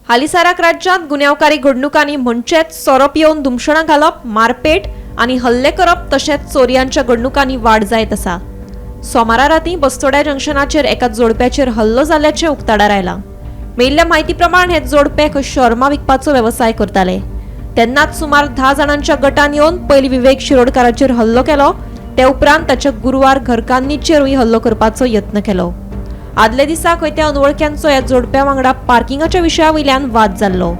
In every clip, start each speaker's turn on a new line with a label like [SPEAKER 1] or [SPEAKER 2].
[SPEAKER 1] हालींसाराक राज्यांत गुन्यांवकारी घडणुकांनी म्हणचेच सोरो पियोवन धुमशणां घालप, मारपेट आनी हल्ले करप तशेंच चोरयांच्या घडणुकांनी वाड जायत आसा. सोमारा रातीं बस्तोड्या जंक्शनाचेर एका जोडप्याचेर हल्लो जाल्ल्याचें उक्ताडार आयलां. मेळिल्ल्या म्हायती प्रमाण हे जोडपे खंय शोरमा विकपाचो वेवसाय करताले. तेन्नाच सुमार 10 जाणांच्या गटान येवन पयलीं विवेक शिरोडकाराचेर हल्लो केलो. ते उपरांत ताच्या गुरवार घरकान्नीचेरूय हल्लो करपाचो यत्न केलो. आदल्या दिसा खंय त्या अनवळख्यांचो ह्या जोडप्या वांगडा पार्किंगाच्या विशया वयल्यान वाद जाल्लो.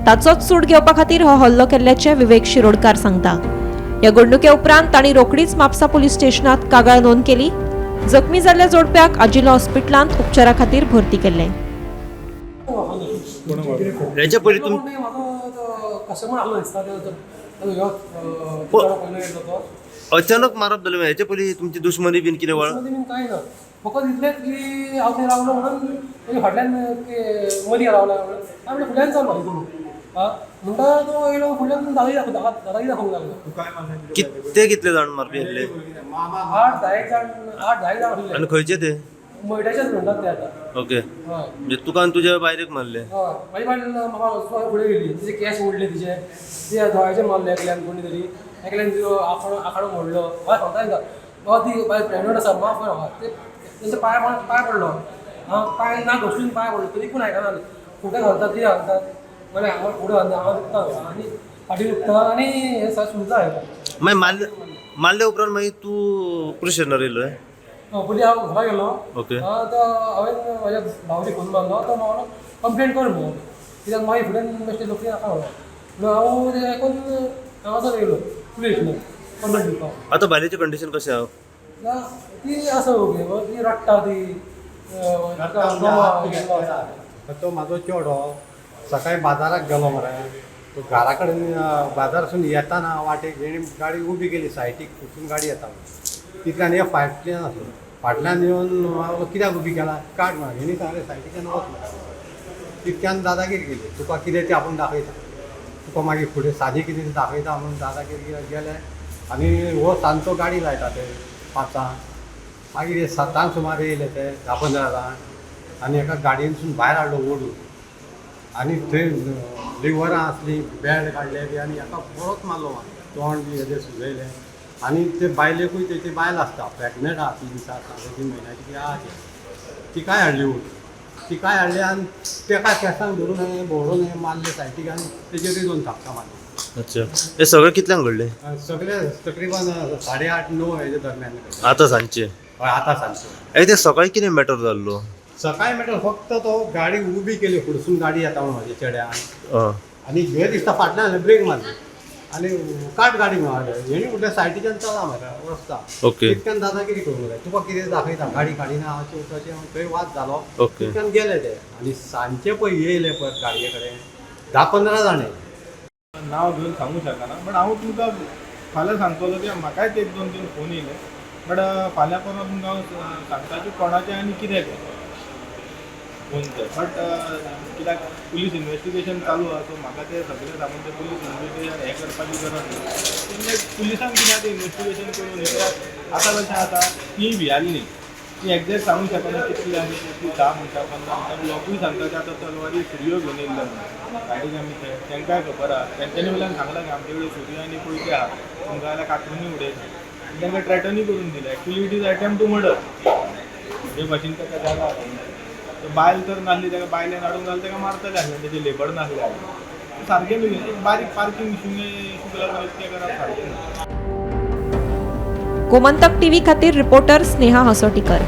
[SPEAKER 1] ताचोच सूड घेवपा खातीर हो हल्लो केल्ल्याचें विवेक शिरोडकार सांगता. ह्या घडणुके उपरांत तांणी रोखडीच म्हापसा पुलीस स्टेशनात कागाळ नोंद केली. जखमी जाल्ल्या जोडप्याक आजिलो हॉस्पिटलांत उपचारा खातीर भरती केल्लें.
[SPEAKER 2] हेच्या पयलीं तुम
[SPEAKER 3] कस्टमर आसलो दिसता तो.
[SPEAKER 2] अचानक मारप जालें. हेच्या पयलीं तुमची दुश्मनी बीन कितें वळ
[SPEAKER 3] बीन कांय ना, फकत इतलेंच की हांव थंय रावलो म्हणून तेजे फाटल्यान मदीं रावला म्हणून हांव म्हणलें फुडल्यान चल भाई तूं. आं म्हणटा तो येयलो फुडल्यान दादागिरी दाखोवंक दादागिरी दाखोवंक लागलो.
[SPEAKER 2] कितले कितले जाण मारपी आसले?
[SPEAKER 3] 8-10 जाण, 8-10 जाण आसले.
[SPEAKER 2] आनी खंयचे ते?
[SPEAKER 3] मयड्याचेच म्हणटात ते आतां.
[SPEAKER 2] ओके.
[SPEAKER 3] हय.
[SPEAKER 2] म्हणजे तुका आनी तुज्या बायलेक मारले?
[SPEAKER 3] हय, म्हाजी बायल म्हाका वचपाक फुडें गेली. तिचे केंस ओडले, तिचे ते दोळ्याचे मारले एकल्यान, कोणी तरी एकल्यान तिचो आखाडो आखाडो मोडलो. म्हाका सांगता तांकां, बाबा ती बायल प्रेग्नंट आसा, माफ कर म्हाका. ते तेंच्या पांय पांय पडलो. हांव पांय ना घसरून पांय पडलो तरी पूण आयकना. फुडें घालतात, ती घालतात, मागीर हांगा फुडें घालता, हांगा दुखता आनी फाटी दुखता आनी हें सगळें सुजता हें.
[SPEAKER 2] मागीर मारले मारले उपरांत मागीर तूं पुलीस स्टेशनार येयलो?
[SPEAKER 3] पयलीं हांव घरा गेलो.
[SPEAKER 2] ओके.
[SPEAKER 3] तो हांवें म्हाज्या भावाक फोन मारलो. तो म्हाका कंप्लेन कर म्हणून, कित्याक मागीर फुडें बेश्टे लोक नाका म्हणून. म्हणून हांव तें आयकून हांगासर येयलो पुलीस स्टेशनार कंप्लेन दिवपाक.
[SPEAKER 2] आतां बायलेचें कंडिशन कशें आहा?
[SPEAKER 3] ना, ती आसा ओके, ती रडटा ती.
[SPEAKER 4] तो म्हाजो चेडो सकाळी बाजाराक गेलो मरे. तो घरा कडेन बाजारासून येताना वाटेक हेणी गाडी उबी केली सायटीक, वचून गाडी येता तितल्यान हे फाटल्यान आसलो. फाटल्यान येवन म्हाका कित्याक उबी केला, काड म्हणा. हेणी सांगलें सायटीच्यान वच म्हाका. तितक्यान दादागिरी केली, तुका कितें तें आपूण दाखयता, तुका मागीर फुडें सादी कितें तें दाखयता म्हणून दादागिरी गेले. आनी हो सांजचो गाडी लायता ते 5, मागीर हे 7 सुमार येयले ते 10-15 जाण आनी एका गाडयेनसून भायर हाडलो ओडून आनी थंय लिवरां आसलीं, बेल्ट काडले बी आनी हेका बरोच मारलो. मागीर तोंड बी हेजें सुजयलें. आनी ते बायलेकूय, तेची बायल आसता, प्रेगनंट आहा, 3, 4, 3.5 म्हयन्याची ती आहा. ती तिकाय हाडली ओडून, तिकाय हाडली आनी तेका केंसांक धरून हांवें भोंवडोन हें मारलें सायटीक आनी तेजेरूय 2 थापटां मारलीं.
[SPEAKER 2] अच्छा, हे सगळें कितल्यांक घडलें?
[SPEAKER 4] सगळे तकरीबन 8:30-9 हेजे दरम्यान घडलें.
[SPEAKER 2] आतां सांजचें?
[SPEAKER 4] हय, आतां सांजचें.
[SPEAKER 2] ए, ते सकाळीं कितें मॅटर जाल्लो?
[SPEAKER 4] सकाळी म्हटल्यार फक्त तो गाडी उबी केली, फुडसून गाडी येता म्हणून म्हाज्या चेड्यान
[SPEAKER 2] आं.
[SPEAKER 4] आनी हे दिसता फाटल्यान ब्रेक मारली आनी काट गाडी म्हणले. हेणी म्हटल्यार सायटीच्यान चला मरे रस्ता.
[SPEAKER 2] ओके.
[SPEAKER 4] तितक्यान दादागिरी करूंक जाय, तुका कितें दाखयता, गाडी काडिना, अशें तशें म्हणून थंय वाद जालो.
[SPEAKER 2] ओके.
[SPEAKER 4] तितक्यान गेले ते आनी सांजचे पळय येयले परत गाडये कडेन 10-15 जाण येयले.
[SPEAKER 5] नांव घेवन सांगू शकना, बट हांव तुमकां फाल्यां सांगतलो की म्हाकाय ते 1-2-3 फोन येयले, बट फाल्यां परत तुमकां हांव सांगता की कोणाचें आनी कितें तें फोन ते. बट कित्याक पुलीस इन्वेस्टिगेशन चालू आसा, सो म्हाका तें सगळें सांगून तें पुलीस इन्वेस्टिगेशन हें करपाची गरज ना. तेंचे पुलिसांक कितें आतां इन्वेस्टिगेशन करून. कित्याक आतां कशें आसा, ती भियाली न्ही, ती एग्जॅक्ट सांगूंक शकना कितली आनी कितली, 10 म्हणटा, 15 म्हणटा. लोकूय सांगता की आतां तलवारी सुरयो घेवन येयल्ले म्हणून गाडीक. आमी थंय तांकांय खबर आहा, तेंच्यांनी वयल्यान सांगलां की आमचे कडेन सुरयो आनी कोयते आहा, तुमकां जाल्यार कातरुनी उडयता. आनी तांकां ट्रेटनूय करून दिलें. Actually it is attempt to murder जे भाशेन ताका जाला. तर बायल तर नासली, ताका बायलेन हाडूंक जाल्यार ताका मारतले आसले, तेजें लेबर नासलें. सारकें न्हू, एक बारीक पार्कींग इशूक लागून इतकें करप सारकें न्हू.
[SPEAKER 1] गोमंतक टीव्ही खातीर रिपोर्टर स्नेहा हसोटीकर.